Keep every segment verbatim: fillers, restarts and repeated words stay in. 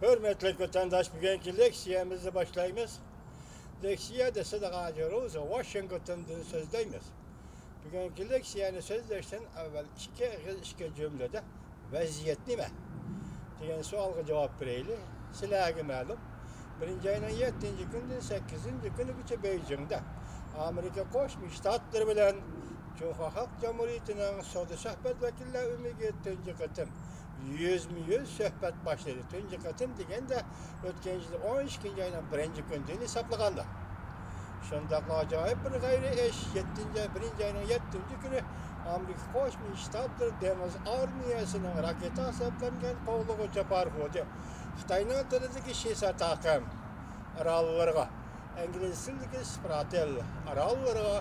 ھۆرمەتلىك ۋەتەنداش، بۈگۈنكى لېكسىيەمىزنى باشلايمىز. لېكسىيە دېسە، روزا ۋاشىنگتوندىن سۆزلەيمىز. بۈگۈنكى لېكسىيەنى سۆزلەشتىن ئەۋۋەل ئىككى ئېغىز، ئىككى جۈملىدە ۋەزىيەت نېمە؟ دېگەن سوئالغا جاۋاب بېرەيلى. سىلەرگە مەلۇم، بىرىنچى ئاينىڭ يەتتىنچى كۈنىدىن سەككىزىنچى كۈنىگىچە بېيجىڭدا ئامېرىكا قوشما شتاتلىرى بىلەن جۇڭخۇا خەلق جۇمھۇرىيىتىنىڭ سودا سۆھبەت ۋەكىللەر ئۆمىكى تۇنجى قېتىم يۈزمۇ يۈز سۆھبەت باشلىدى. تۇنجى قېتىم دېگەندە، ئۆتكەن يىل ئون ئىككىنچى ئاينىڭ بىرىنچى كۈنىدىن ھېسابلىغاندا. شۇنداقلا ئاجايىپ بىر غەيرىي ئىش، يەتتىنچى، بىرىنچى ئاينىڭ يەتتىنچى كۈنى ئامېرىكا قوشما شتاتلىرى دېڭىز ئارمىيەسىنىڭ راكېتا ھېسابلانغان قوغلىغۇچى پاراخوتى خىتاينىڭ تىلىدىكى شىسا تاقىم ئاراللىرىغا، ئىنگلىز تىلىدىكى سپراتېل ئاراللىرىغا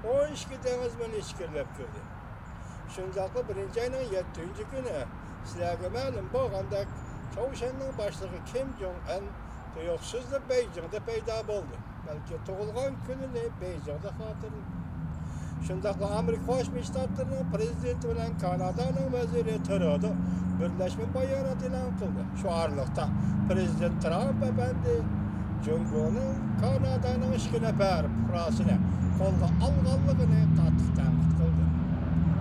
ئون ئىككى دېڭىز مىلى ئىچكىرىلەپ كىردى. شۇنداقلا بىرىنچى ئاينىڭ يەتتىنچى كۈنى سىلەرگە مەلۇم بولغاندەك، چاۋشيەننىڭ باشلىقى كىم جوڭ ئەن تۇيۇقسىزلا بېيجىڭدا پەيدا بولدى. بەلكى تۇغۇلغان كۈنىنى بېيجىڭدا خاتىرىلىدى. شۇنداقلا ئامېرىكا قوشما شتاتلىرىنىڭ پىرېزىدېنتى بىلەن كانادانىڭ ۋەزىرى ترودو بىرلەشمە بايانات ئېلان قىلدى. شۇ ئارىلىقتا پىرېزىدېنت ترامپ ئەپەندى جۇڭگونىڭ كانادانىڭ ئىككى نەپەر پۇقراسىنى قولغا ئالغانلىقىنى قاتتىق تەنقىد قىلدى.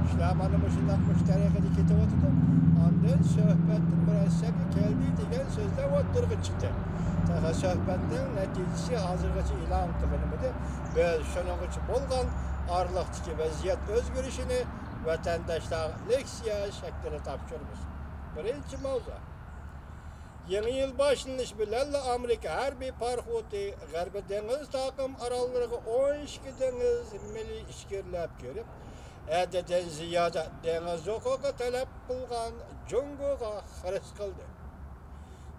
ئىشلار مانا مۇشۇنداق مۇشۇ تەرىقىدە كېتىۋاتىدۇ. ئاندىن سۆھبەتتىن بىر ئەسسەگە كەلدى دېگەن سۆزلەر ئوتتۇرىغا چىقتى. تېخى سۆھبەتنىڭ نەتىجىسى ھازىرغىچە ئېلان قىلىنمىدى. بىز شۇنىڭغىچە بولغان ئارىلىقتىكى ۋەزىيەت ئۆزگىرىشىنى ۋەتەنداشلارغا لېكسىيە شەكلىدە تاپشۇرىمىز. بىرىنچى ماۋزۇ. يېڭى يىل باشلىنىشى بىلەنلا ئامېرىكا ھەربىي پاراخوتى غەربىي دېڭىز تاقىم ئاراللىرىغا ئون ئىككى دېڭىز مىلى ئىچكىرىلەپ كىرىپ، ھەددىدىن زىيادە دېڭىز ھوقۇقى تەلەپ قىلغان جۇڭگوغا خىرىس قىلدى.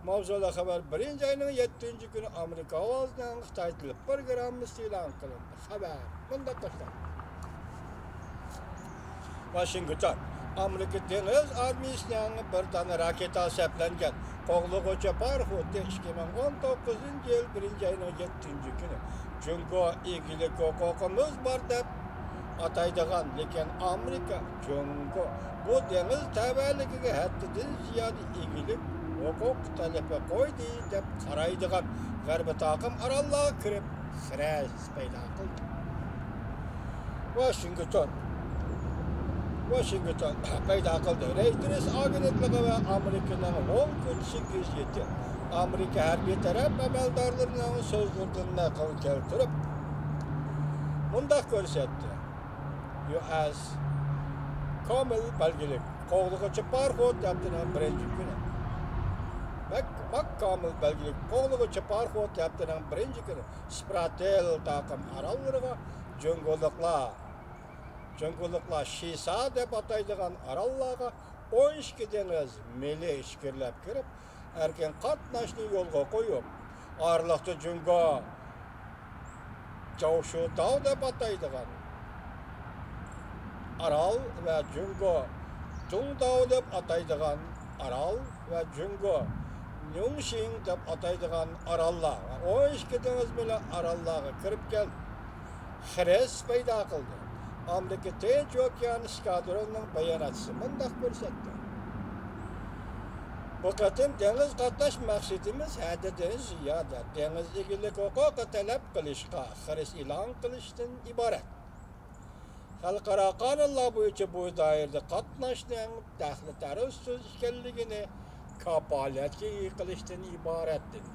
ماۋزۇلۇق خەۋەر بىرىنچى ئاينىڭ يەتتىنچى كۈنى ئامېرىكا ئاۋازىنىڭ خىتاي تىلى پروگراممىسى ئېلان قىلىندى. خەۋەر مۇنداق باشلىنىدۇ. ۋاشىنگتون. ئامېرىكا دېڭىز ئارمىيىسىنىڭ بىر دانە راكېتا سەپلەنگەن قوغلىغۇچى پاراخوتى ئىككى مىڭ ئون توققۇزىنچى يىل بىرىنچى ئاينىڭ يەتتىنچى كۈنى جۇڭگو ئىگىلىك ھوقۇقىمىز بار دەپ ئاتايدىغان، لېكىن ئامېرىكا جۇڭگو بۇ دېڭىز تەۋەلىكىگە ھەددىدىن زىيادە ئىگىلىك ھوقۇق تەلىپى قويدى دەپ قارايدىغان غەربىي تاقىم ئاراللارغا كىرىپ خىرىس پەيدا قىلدى. ۋاشىنگتون. ۋاشىنگتون پەيدا قىلدى. رەيتېرس ئاگېنتلىقى ۋە ئامېرىكىنىڭ ۋول كۈتۈشى گېزىتى ئامېرىكا ھەربىي تەرەپ ئەمەلدارلىرىنىڭ سۆزلىرىدىن نەقىل كەلتۈرۈپ مۇنداق كۆرسەتتى. يۇ ئېس كامىل بەلگىلىك قوغلىغۇچى پاراخوت ھەپتىنىڭ بىرىنچى كۈنى. ماك، ماك كامىل بەلگىلىك قوغلىغۇچى پاراخوت ھەپتىنىڭ بىرىنچى كۈنى سپراتېل تاقىم ئاراللىرىغا جۇڭگولۇقلار، جۇڭگولۇقلار شىسا دەپ ئاتايدىغان ئاراللارغا ئون ئىككى دېڭىز مىلى ئىچكىرىلەپ كىرىپ، ئەركىن قاتناشنى يولغا قويۇپ، ئارىلىقتا جۇڭگو جاۋشۇتاۋ دەپ ئاتايدىغان ئارال ۋە جۇڭگو جۇڭداۋ دەپ ئاتايدىغان ئارال ۋە جۇڭگو نيۇڭشىڭ دەپ ئاتايدىغان ئاراللار ۋە ئون ئىككى دېڭىز مىلى ئاراللارغا كىرىپ كەلدى. خىرىس پەيدا قىلدى. ئامېرىكا تىنچ ئوكيان ئىسكادرونىنىڭ باياناتچىسى مۇنداق كۆرسەتتى. بۇ قېتىم دېڭىز قاتناش مەقسىتىمىز ھەددىدىن زىيادە دېڭىز ئىگىلىك ھوقۇقى تەلەپ قىلىشقا خىرىس ئېلان قىلىشتىن ئىبارەت. خەلقئارا قانۇنلار بويىچە بۇ دائىرىدە قاتناشنىڭ دەخلى تەرۇزسىز ئىكەنلىكىنى كاپالەتكە ئىگە قىلىشتىن ئىبارەت، دېدى.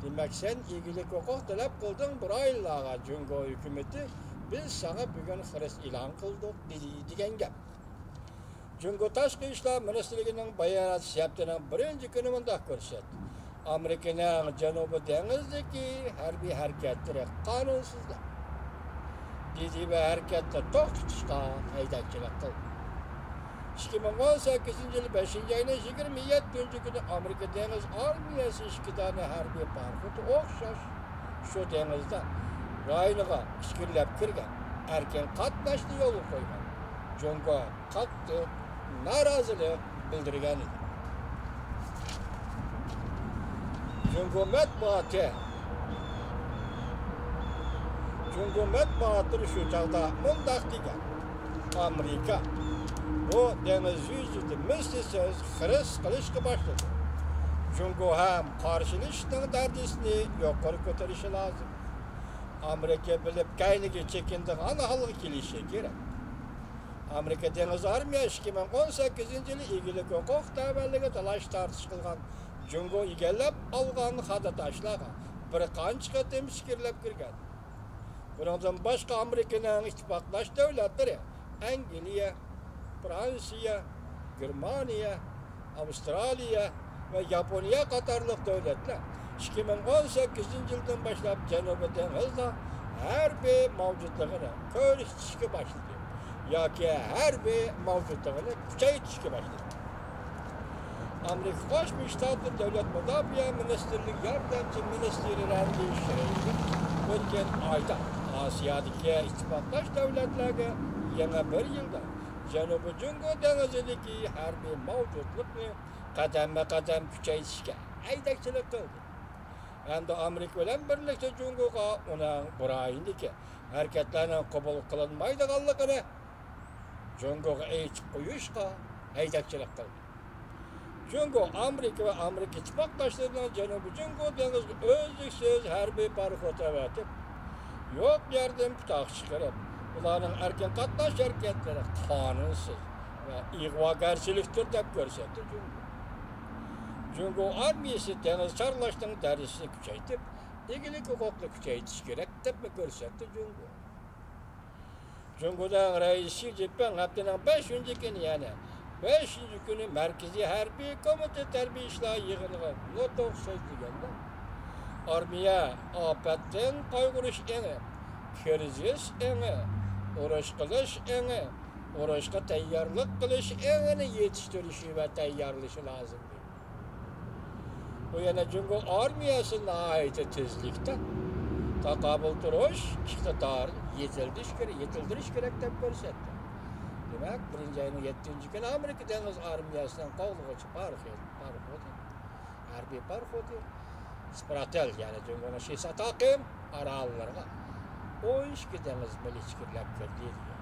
دېمەك، سەن ئىگىلىك ھوقۇق تەلەپ قىلدىڭ بىر ئائىلىلەرگە، جۇڭگو ھۆكۈمىتى، بىز ساڭا بۈگۈن خىرىس ئېلان قىلدۇق، دېدى، دېگەن گەپ. جۇڭگو تاشقى ئىشلار مىنىستىرلىكىنىڭ باياناتى ھەپتىنىڭ بىرىنچى كۈنى مۇنداق كۆرسەتتى. ئامېرىكىنىڭ جەنۇبىي دېڭىزدىكى ھەربىي ھەرىكەتلىرى قانۇنسىزلىق. دېدى ۋە ھەرىكەتنى توختىتىشقا ھەيدەكچىلىك قىلدى. ئىككى مىڭ ئون سەككىزىنچى يىل بەشىنچى ئاينىڭ يىگىرمە يەتتىنچى كۈنى ئامېرىكا دېڭىز ئارمىيەسى ئىككى دانە ھەربىي پاراخوتى ئوخشاش شۇ دېڭىزدا رايونىغا ئىچكىرىلەپ كىرگەن، ئەركىن قاتناشنى يولغا قويغان. جۇڭگو قاتتىق نارازىلىق بىلدۈرگەن ئىدى. جۇڭگو مەتبۇئاتى، جۇڭگو مەتبۇئاتلىرى شۇ چاغدا مۇنداق دېگەن: ئامېرىكا بۇ دېڭىز يۈزىدە مىسلىسىز خىرىس قىلىشقا باشلىدى. جۇڭگو ھەم قارشىلىشىشنىڭ دەرىجىسىنى يۇقىرى كۆتۈرۈشى لازىم. ئامېرىكا بىلىپ كەينىگە چېكىنىدىغان ھالغا كېلىشى كېرەك. ئامېرىكا دېڭىز ئارمىيە ئىككى مىڭ ئون سەككىزىنچى يىلى ئىگىلىك ھوقۇق دەۋالىرىگە تالاش-تارتىش قىلغان جۇڭگو ئىگىلەپ ئالغان خادا تاشلارغا بىر قانچە قېتىم ئىچكىرىلەپ كىرگەن. بۇنىڭدىن باشقا، ئامېرىكىنىڭ ئىتتىپاقداش دۆلەتلىرى ئەنگلىيە، فرانسىيە، گېرمانىيە، ئاۋسترالىيە ۋە ياپونىيە قاتارلىق دۆلەتلەر ئىككى مىڭ ئون سەككىزىنچى يىلدىن باشلاپ جەنۇبىي دېڭىزدا ھەربىي مەۋجۇتلۇقىنى كۆرسىتىشكە باشلىدى ياكى ھەربىي مەۋجۇتلۇقىنى كۈچەيتىشكە باشلىدى. ئامېرىكا قوشما شتاتلىرى دۆلەت مۇداپىئە مىنىستىرلىكى ياردەمچى مىنىستىرى رەندى شېرىدىن ئۆتكەن ئايدا ئاسىيادىكى ئىتتىپاقداش دۆلەتلەرگە يېڭى بىر يىلدا جەنۇبىي جۇڭگو دېڭىزىدىكى ھەربىي مەۋجۇتلۇقنى قەدەممۇ قەدەم كۈچەيتىشكە ھەيدەكچىلىك قىلدى ھەمدە ئامېرىكا بىلەن بىرلىكتە جۇڭگوغا ئۇنىڭ بۇ رايوندىكى ھەرىكەتلەرنىڭ قوبۇل قىلىنمايدىغانلىقىنى جۇڭگوغا ئېيتىپ قويۇشقا ھەيدەكچىلىك قىلدى. جۇڭگو ئامېرىكا ۋە ئامېرىكا ئىتتىپاقداشلىرىنىڭ جەنۇبىي جۇڭگو دېڭىزىغا ئۈزلۈكسىز ھەربىي پاراخوت ئەۋەتىپ، يوق يەردىن پۇتاق چىقىرىپ، ئۇلارنىڭ ئەركىن قاتناش ھەرىكەتلىرى قانۇنسىز ۋە ئىغۋاگەرچىلىكتۇر دەپ كۆرسەتتى جۇڭگو. جۇڭگو ئارمىيەسى دېڭىز چارلاشنىڭ دەرىجىسىنى كۈچەيتىپ، ئىگىلىك ھوقۇقنى كۈچەيتىش كېرەك دەپمۇ كۆرسەتتى جۇڭگو. جۇڭگونىڭ رەئىسى شى جىنپىڭ ھەپتىنىڭ بەشىنچى كۈنى، يەنى بەشىنچى كۈنى مەركىزىي ھەربىي كومىتېت ھەربىي ئىشلار يىغىنىغا نۇتۇق سۆزلىگەندە، ئارمىيە ئاپەتتىن قايغۇرۇش ئېڭى، كىرىزىس ئېڭى، ئۇرۇش قىلىش ئېڭى، ئۇرۇشقا تەييارلىق قىلىش ئېڭىنى يېتىشتۈرۈشى ۋە تەييارلىشى لازىم. بۇ يەنە جۇڭگو ئارمىيەسى ناھايىتى تېزلىكتە تاقابىل تۇرۇش ئىقتىدارىنى يېتىلدۈرۈش كېرەك، يېتىلدۈرۈش كېرەك دەپ كۆرسەتتى. دېمەك، بىرىنچى ئاينىڭ يەتتىنچى كۈنى ئامېرىكا دېڭىز ئارمىيەسىنىڭ قوغلىغۇچى پاراخوت-، پاراخوتى، ھەربىي پاراخوتى، سپراتېل، يەنى جۇڭگونىڭ شىساتاقىم ئاراللىرىغا ئون ئىككى دېڭىز مىلى ئىچكىرىلەپ كىردى دېگەن.